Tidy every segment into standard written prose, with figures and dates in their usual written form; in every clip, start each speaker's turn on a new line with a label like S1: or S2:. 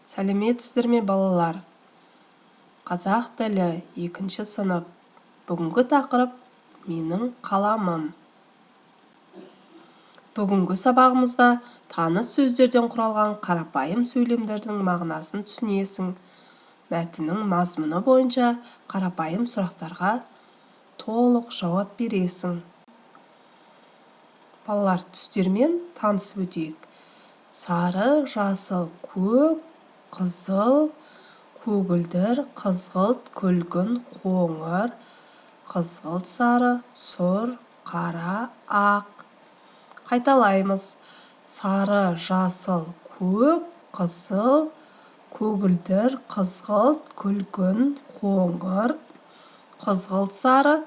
S1: Сәлеметсіздер ме, балалар! Қазақ тілі, екінші сынып. Бүгінгі тақырып: «Менің қаламым». Бүгінгі сабағымызда таныс сөздерден құралған қарапайым сөйлемдердің мағынасын түсінесің, мәтіннің мазмұны бойынша қарапайым сұрақтарға толық жауап бересің. Балалар, түстермен танысып өтейік: сары, жасыл, көк, қызыл, көгілдір, қызғылт, күлгін, қоңыр, қызғылт сары, сұр, қара, ақ. Қайталаймыз: сары, жасыл, көк, қызыл, көгілдір, қызғылт, күлгін, қоңыр, қызғылт сары,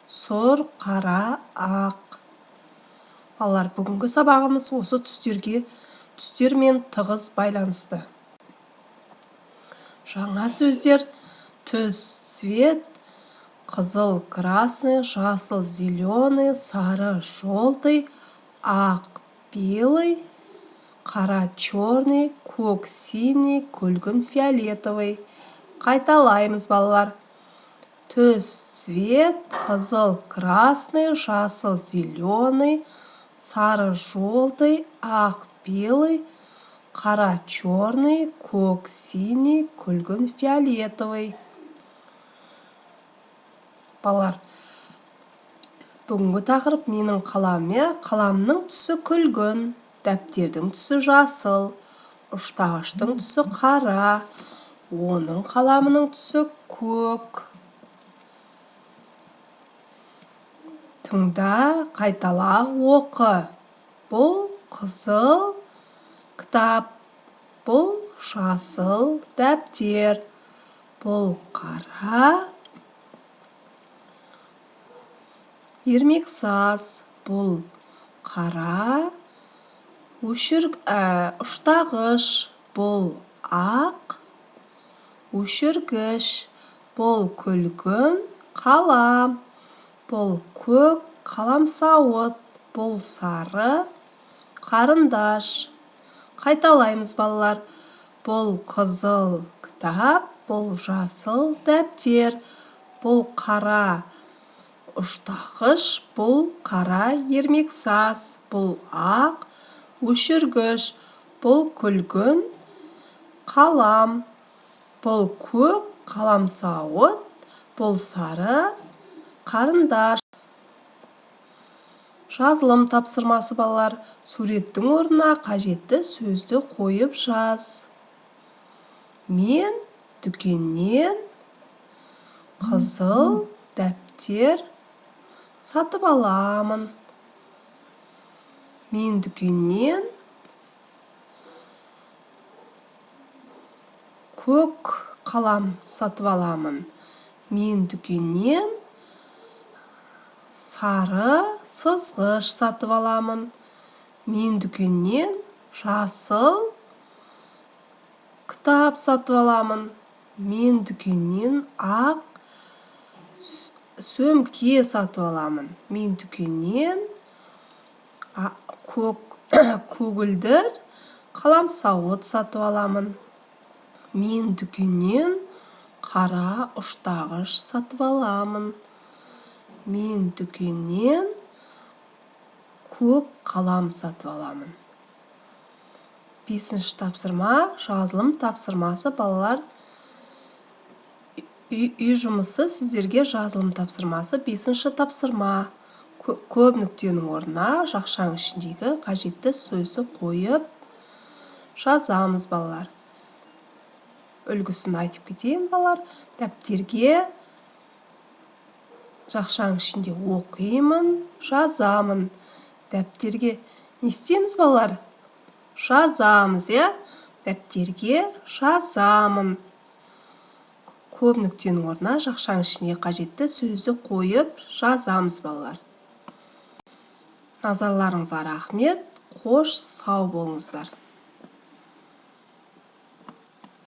S1: сұр, қара, ақ. Балалар, бүгінгі сабағымыз осы түстермен тығыз байланысты. Жаңа сөздер: түс — цвет, қызыл — красный, жасыл — зеленый, сары — желтый, ақ — белый, қара — черный, көк — синий, күлгін — фиолетовый. Қайталаймыз, балалар: түс — цвет, қызыл — красный, жасыл — зеленый, сары — желтый, ақ — белый, қара — черный, көк — синий, күлгін — фиолетовый. Балалар, бүгінгі тақырып: «Менің қаламым», иә. Қаламның түсі күлгін, дәптердің түсі жасыл, ұштағыштың түсі қара, оның қаламының түсі көк. Тыңда, қайтала, оқы. Бұл қызыл кітап, бұл жасыл дәптер, бұл қара ермексаз, бұл қара ұштағыш, бұл ақ өшіргіш, бұл күлгін қалам, бұл көк қаламсауыт, бұл сары қарындаш. Қайталаймыз, балалар: бұл қызыл кітап, бұл жасыл дәптер, бұл қара ұштағыш, бұл қара ермексаз, бұл ақ өшіргіш, бұл күлгін қалам, бұл көк қаламсауыт, бұл сары қарындаш. Жазылым тапсырмасы, балалар. Суреттің орнына қажетті сөзді қойып жаз. Мен дүкеннен қызыл дәптер сатып аламын. Мен дүкеннен көк қалам сатып аламын. Мен дүкеннен сары сызғыш сатып аламын. Мен дүкеннен жасыл кітап сатып аламын. Мен дүкеннен ақ сөмке сатып аламын. Мен дүкеннен көгілдір қаламсауыт сатып аламын. Мен дүкеннен қара ұштағыш сатып аламын. Мен дүкеннен көк қалам сатып аламын. Бесінші тапсырма, жазылым тапсырмасы. Балалар, үй жұмысы сіздерге, жазылым тапсырмасы. Бесінші тапсырма: көп нүктенің орнына жақшаның ішіндегі қажетті сөзді қойып жазамыз. Балалар, үлгісін айтып кетейін. Балалар, дәптерге, жақшаның ішінде оқимын, жазамын. Дәптерге не істейміз, балалар? Жазамыз, иә. Дәптерге жазамын. Көп нүктенің орнына жақшаның ішіне қажетті сөзді қойып жазамыз. Балалар, назарларыңызға рахмет. Қош, сау болыңыздар!